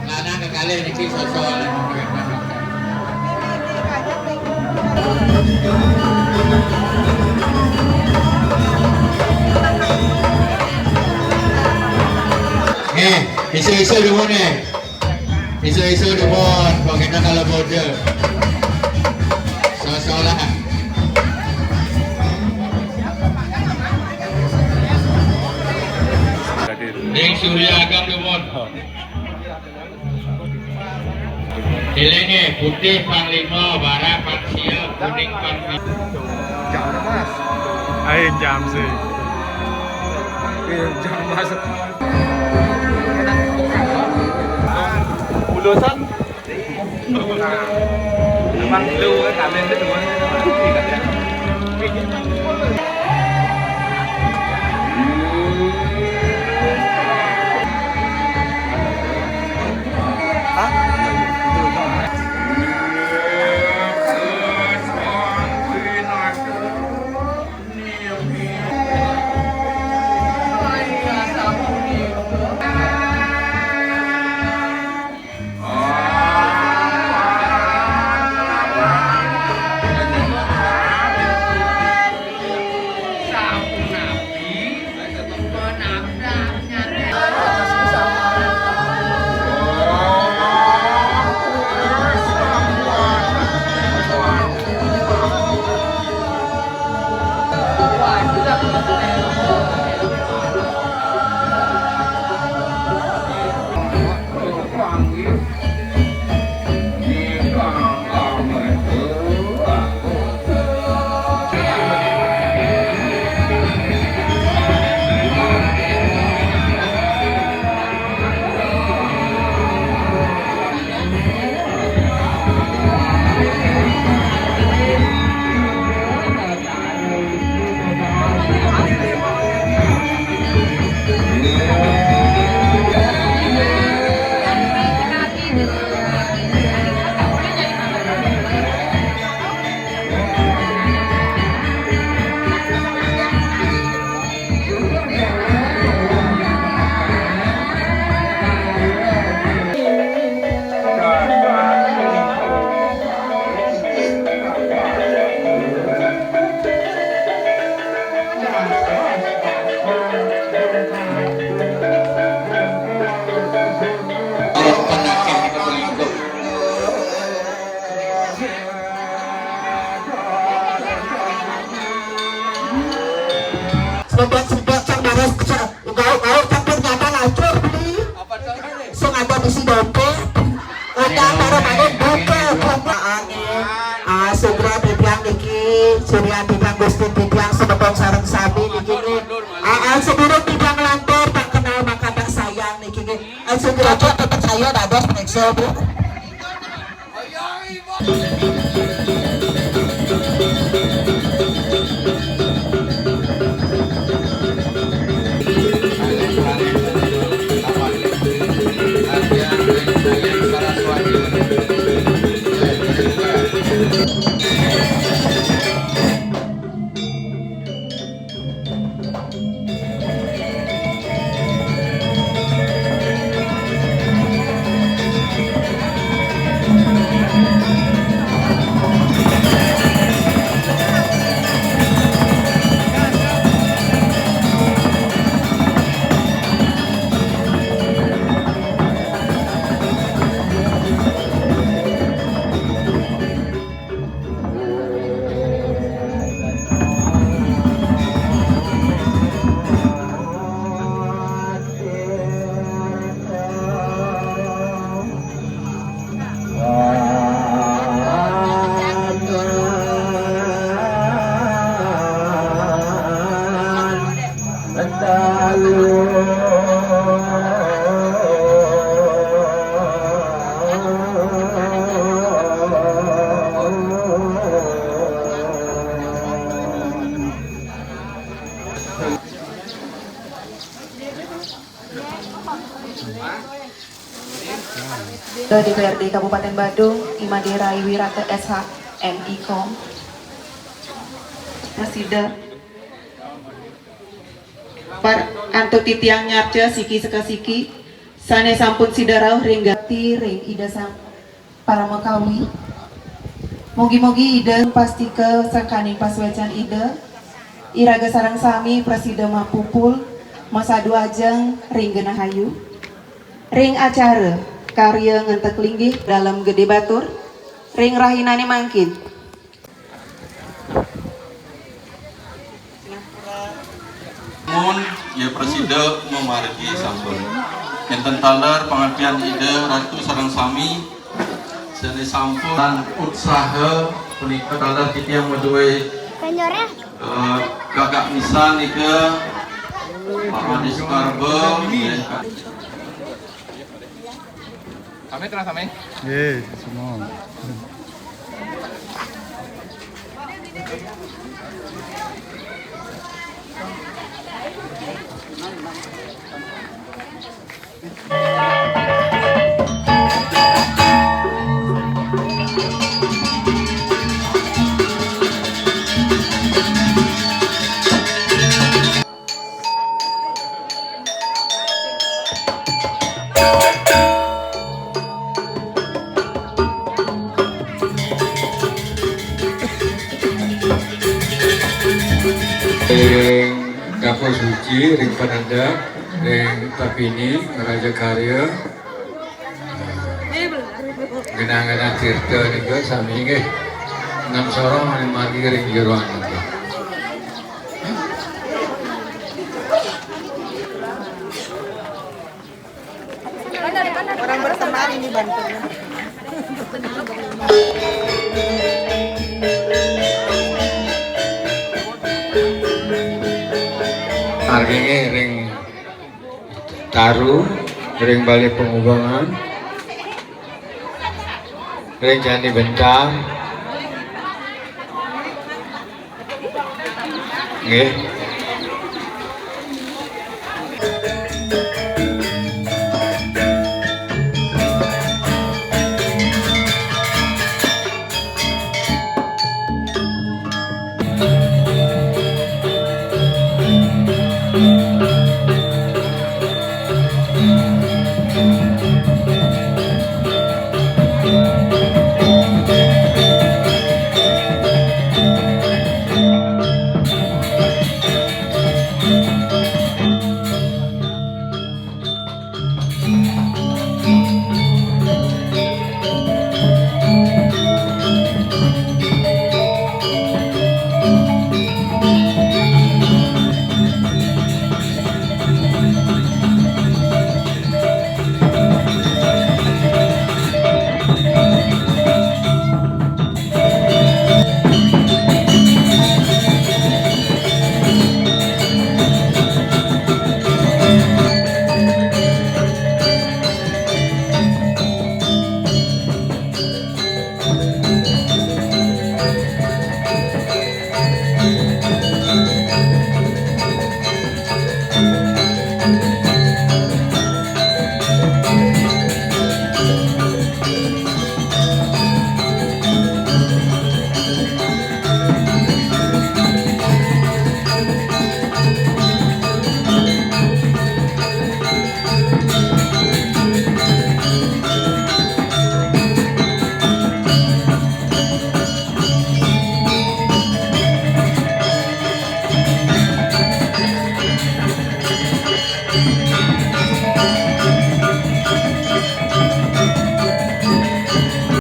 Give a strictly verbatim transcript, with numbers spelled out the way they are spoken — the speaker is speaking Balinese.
Lanang kekalih niki sosol. Nggih, isu-isu dumun nggih. Isu-isu dumun, bagaimana kalau bodoh? Sosolah. Ring Surya Agam dumun. Elinge, putih Panglima, warna Pangsia, kuning Pangsia. Jam emas. Ayo jam sih. Iya, jam emas. Ulosan. Memang lu kan, kalian itu dua. Sebab-sebab cak baras cak gaul-gaul campur nyata lacur beli. Sing ada bisi dompet. Ada baru balik buka buka angin. Ah, sugra titiang niki, Surya titiang, Gusti titiang, semeton sareng sami niki nggih. Ah, ah, sedurung titiang lantur tak kenal maka tak sayang niki nggih. Ah, sugra tetep saya dados preksa, Bu. D P R D Kabupaten Badung, I Made Rai Wirata S H, M I Kom. Prasida. Par antuk titiang nyarca siki sakasiki, sane sampun sida rauh ring gati ring Ida Sang Paramakawi. Mugi-mugi Ida pastika sangkaning pasuecan Ida, iraga sareng sami prasida mapupul, masadu ajeng ring genah ayu. Ring acara karya ngentek linggih Dalem Gede Batur, ring rahinane mangkin. Mun ya prasida mamargi sampun. Enten taler pangaptian Ida Ratu sareng sami, sane sampun lan utsaha punika taler titiang madue, eh, gagak nisan nika Pak Made Sukarba, nggih. Sami terus sami. Eh, semua. Ring dapur suci, ring panandap, ring papini, raja karya, genah-genah tirta nika sami nggih. Nam sorong margi ring jeroan nika. Orang berteman ini bantunya. Margine ring Taru, ring Bale Pangubangan, ring Candi Bentar. Nggih.